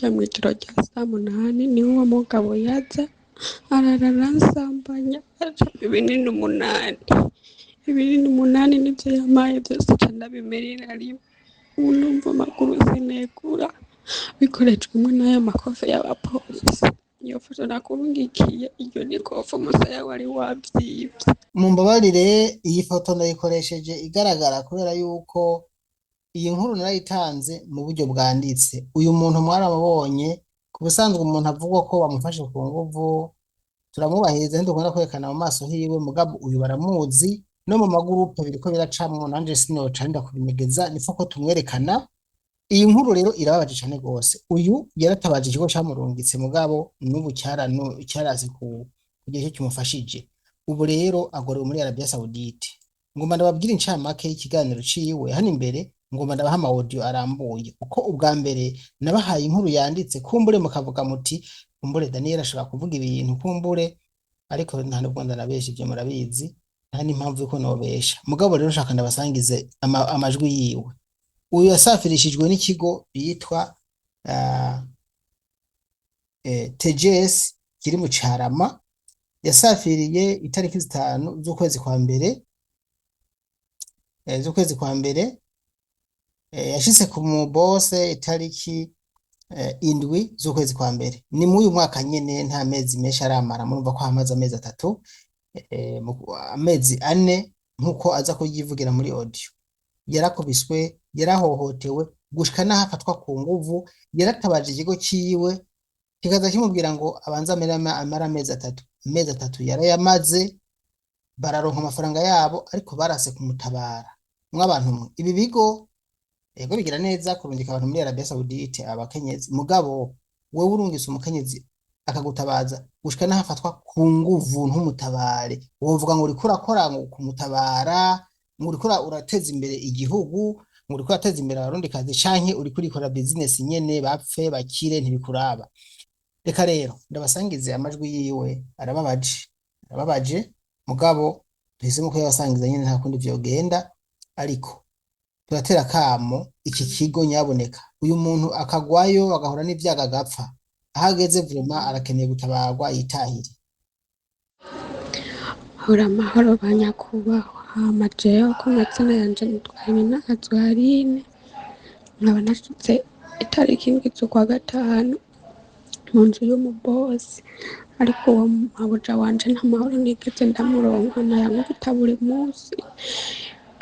Harya mw'ijoro rya saa 8 niho uwo mugabo yaza arara aransambanya, acampa ibinini 8. Ibinini 8 nivyo yampaye vyose, ca ndabimerera rimwe. Ubu ndumva amaguru sinegura, bikorejwemwo n'ayo makofe y'abapolisi. Iyo foto nakurungikiye, iryo ni kofe umusaya wari wavyimvye. Mumbabarire, iyi foto ndayikoresheje igaragara kubera yuko iyi nkuru narayitanze mu buryo bwanditse. Uyu muntu mwaramubonye. Ku busanzwe umuntu avugwa ko bamufashe ku nguvu turamwubahiriza, ntidukunda kwerekana mu maso hiwe, mugabo uyu baramuzi no mu magurupe biriko biracamwo, nanje sinoca nda kubinyegeza, nifo ko tumwerekana. Iyi nkuru rero irababaje cane gose. Uyu yaratabaje ikigo camurungitse, mugabo n'ubu cyarazi kugira icyo kimufashije. Ubu rero agorewe muri Arabia Saudite. Ngomba ndababwira incamake y'ikiganiro ciwe hano imbere, ngomba ndabaha ama audio arambuye, kuko ubwa mbere nabahaye inkuru yanditse, kumbure mukavuga muti kumbure Daniel ashobora kuvuga ibintu kumbure, ariko nta nubwo ndanabesha, ivyo murabizi, nta n'impamvu yuko nobesha. Mugabo rero nshaka ndabasangize amajwi yiwe. Uyu yasafirishijwe n'ikigo bitwa TGS kiri mu Carama. Yasafiriye itariki 5 z'ukwezi kwa mbere, z'ukwezi kwa mbere. Yashitse ku mubose itariki 7 z'ukwezi kwa mbere, ni muri uyu mwaka nyene, nta mezi menshi aramara. Murumva ko hamaze amezi 3, amezi 4, nkuko aza kubyivugira muri audio. Yarakubiswe, yarahohotewe gushika n'aho afatwa ku nguvu. Yaratabaje ikigo ciwe, kikaza kimubwira ngo abanze amare amezi 3. Amezi 3 yarayamaze, bararonka amafaranga yabo, ariko barase kumutabara. Mw'abantu mwe, ibi bigo ego bigira neza kurungika abantu muri Arabia Saudite abakenyezi, mugabo wewe urungitse umukenyezi akagutabaza gushika n'aho afatwa ku nguvu ntumutabare, wovuga ngo uriko urakora ngo kumutabara, ngo uriko urateza imbere igihugu, ngo uriko urateza imbere abarundikazi, canke uriko urikora business nyene, bapfe bakire ntibikuraba. Reka rero ndabasangize amajwi yiwe, arababaje, arababaje, mugabo duhisemo kuyabasangiza nyene, nta kundi vyogenda. Ariko turatera akamo iki kigo, nyaboneka, uyu muntu akagwayo agahura n'ivyago agapfa, aho ageze vraiment arakeneye gutabarwa, yitahire. Hora amahoro ba nyakubahwa. Hama jewe ku mazina yanje nitwa Iminazwa Aline, nkaba nashitse itariki 7 z'ukwa gatanu mu nzu y'umubosi, ariko uwo mabuja wanje nta mahoro nigeze ndamuronka, nayankubita buri munsi,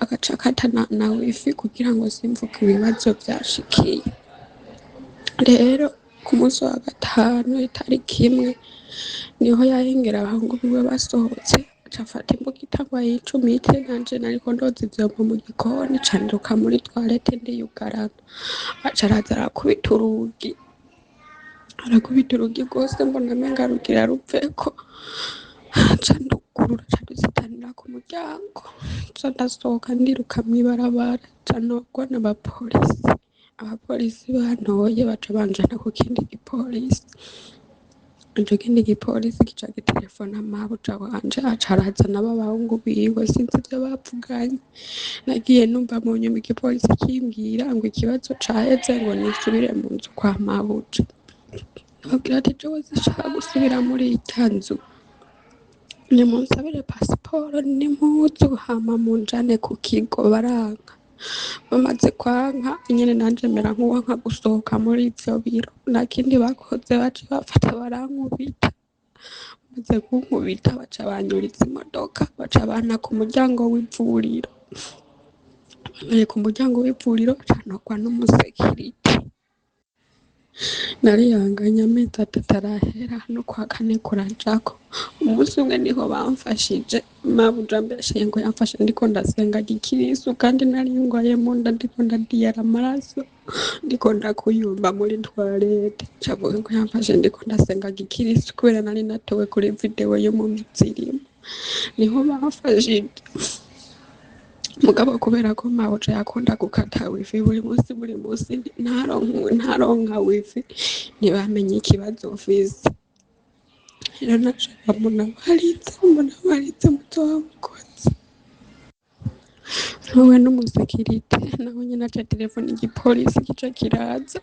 agaca akata na wifi kugira ngo simvuge ibibazo vyashikiye. Rero ku munsi wa gatanu itariki 1 niho yahengera abahungu biwe basohotse, aca afata imbugita ngo ayicumite. Nanje nariko ndoza ivyombo mu gikoni, ca niruka muri toilette ndiyugarana, aca araza arakubita urugi, arakubita urugi rwose, mbona menga rugira ruveko, ca ndugurura, ca dusitanira ku muryango, ca ndasohoka ndiruka mw'ibarabara, ca ntorwa n'abapolisi. Abapolisi bantoye baca banjana ku kindi gipolisi. Ico kindi gipolisi kica gitelefona mabuja wanje, aca arazana b'abahungu biwe, sinzi ivyo bavuganye. Nagiye numva mu nyuma igipolisi kimbwira ngo ikibazo caheze, ngo nisubire mu nzu kwa mabuja. Ndababwira ati jewe sinshaka gusubira muri irya nzu, nimunsabire pasiporo n'impuzu hama munjane ku kigo. Baranka. Bamaze kwanka nyene, nanje mera nk'uwanka gusohoka muri ivyo biro. Nta kindi bakoze, baciye bafata barankubita. Bamaze kunkubita baca banyuriza imodoka, baca banta ku muryango w'ivuriro. Bantaye ku muryango w'ivuriro, ca ntorwa n'umusekirite. Narihanganye amezi 3 arahera, n'ukwa kane kurajako. Umunsi umwe niho bamfashije, mabuja ambesheye ngo yamfashe ndiko ndasenga gikirisu, kandi nari ngwaye mu nda, ndiko ndadiyara amaraso, ndiko ndakuyumba muri toilette. Aca avuga ngo yamfashe ndiko ndasenga gikirisu kubera nari natowe kuri video yo mu mizirimo. Niho bamfashije. Mugabo kubera ko mabuja yakunda gukata wifi buri munsi buri munsi, ntaronka wifi, ntibamenye ikibazo mfise. Rero nashaka munabarize, munabarize, muzoba mukoze. Ntowe n'umusekirite, nawe nyene aca telefona igipolisi, kica kiraza.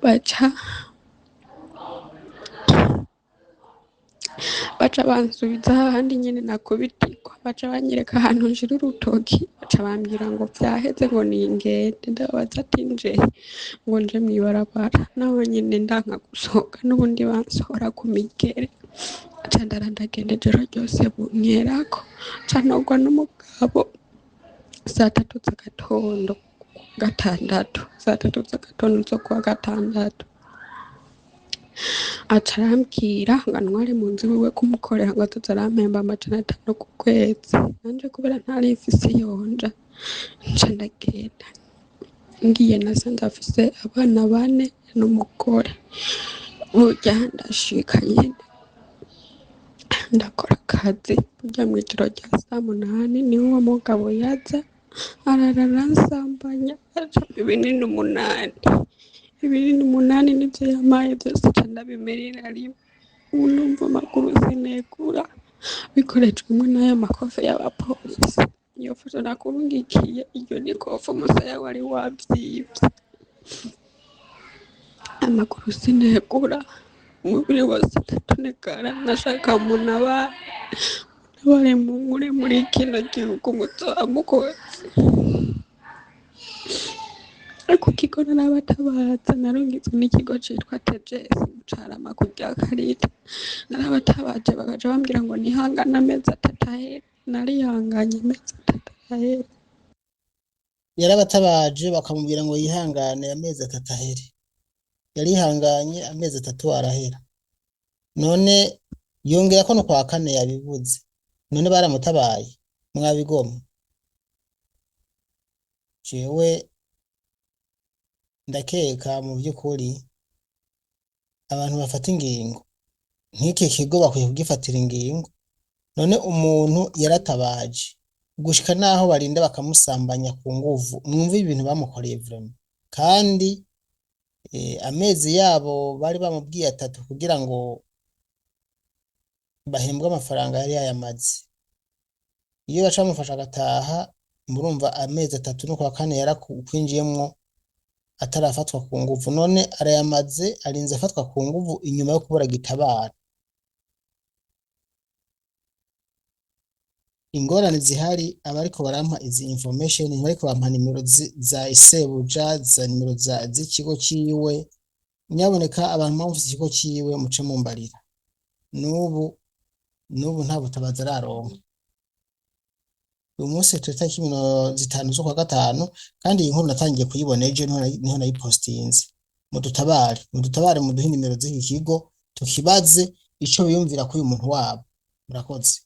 Baca baca bansubiza hahandi nyene nakubitirwa, baca banyereka ahantu nshira urutoki, baca bambwira ngo vyaheze ngo ningende. Ndababaza ati nje ngo nje mw'ibarabara, naho nyene ndanka gusohoka n'ubundi bansohora ku migere. Nca ndara ndagenda ijoro ryose bunkerako, nca ntorwa n'umugabo saa tatu z'agatondo ku gatandatu, saa tatu z'agatondo zo kuwa gatandatu. Aca arambwira ngo antware mu nzu iwiwe kumukorera, ngo azoza arampemba 500 ku kwezi. Nanje kubera ntari mfise iyonja, nca ndagenda. Ngiye nasanze afise abana bane n'umugore. Burya ndashika nyene ndakora akazi, burya mw'ijoro rya saa munani niho uwo mugabo yaza arara aransambanya, acampa ibinini 8. Ibinini 8 nivyo yampaye vyose nca ndabimerera rimwe. Ubu ndumva amaguru sinegura, bikorejwemwo n'ayo makofe y'abapolisi. Iyo foto nakurungikiye, iryo ni kofe umusaya wari wavyimvye. Amaguru sinegura, umubiri wose ndatonekara, nashaka muntabare, muntabare munkure muri kino gihugu muzoba mukoze. Ariko ikigo narabatabaza, narungitswe n'ikigo citwa TGS mu Carama ku rya Karita. Narabatabaje bagaca bambwira ngo nihangane amezi 3 ahere, narihanganye amezi 3 arahera. Yarabatabaje bakamubwira ngo yihangane amezi 3 ahere, yarihanganye amezi 3 arahera. None yongera ko no kwa kane yabivuze, none baramutabaye mwabigomwe. Jewe ndakeka mu by'ukuri abantu bafata ingingo nk'iki kigo bakwiye kugifatira ingingo. None umuntu yaratabaje gushika naho barinda bakamusambanya ku nguvu, mwumve ibintu bamukoreye vraiment. Kandi amezi yabo bari bamubwiye 3 kugira ngo bahembwe amafaranga yari yayamaze. Iyo baca bamufasha agataha, murumva amezi 3 no kwa kane yarakwinjiyemwo atarafatwa ku nguvu, none arayamaze arinze afatwa ku nguvu inyuma yo kubura gitabara. Ingorane zihari, abariko barampa izi information ntibariko bampa nimero za isebuja, za nimero z'ikigo ciwe. Nyaboneka abantu bamufise ikigo ciwe muce mumbarira. N'ubu nta butabazi araronka. Uyu munsi turi tariki 5 z'ukwa gatanu, kandi iyi nkuru natangiye kuyibona ejo, niho nayipostinze. Mudutabare, mudutabare, muduhe nimero z'iki kigo tukibaze ico biyumvira kuri uyu muntu wabo. Murakoze.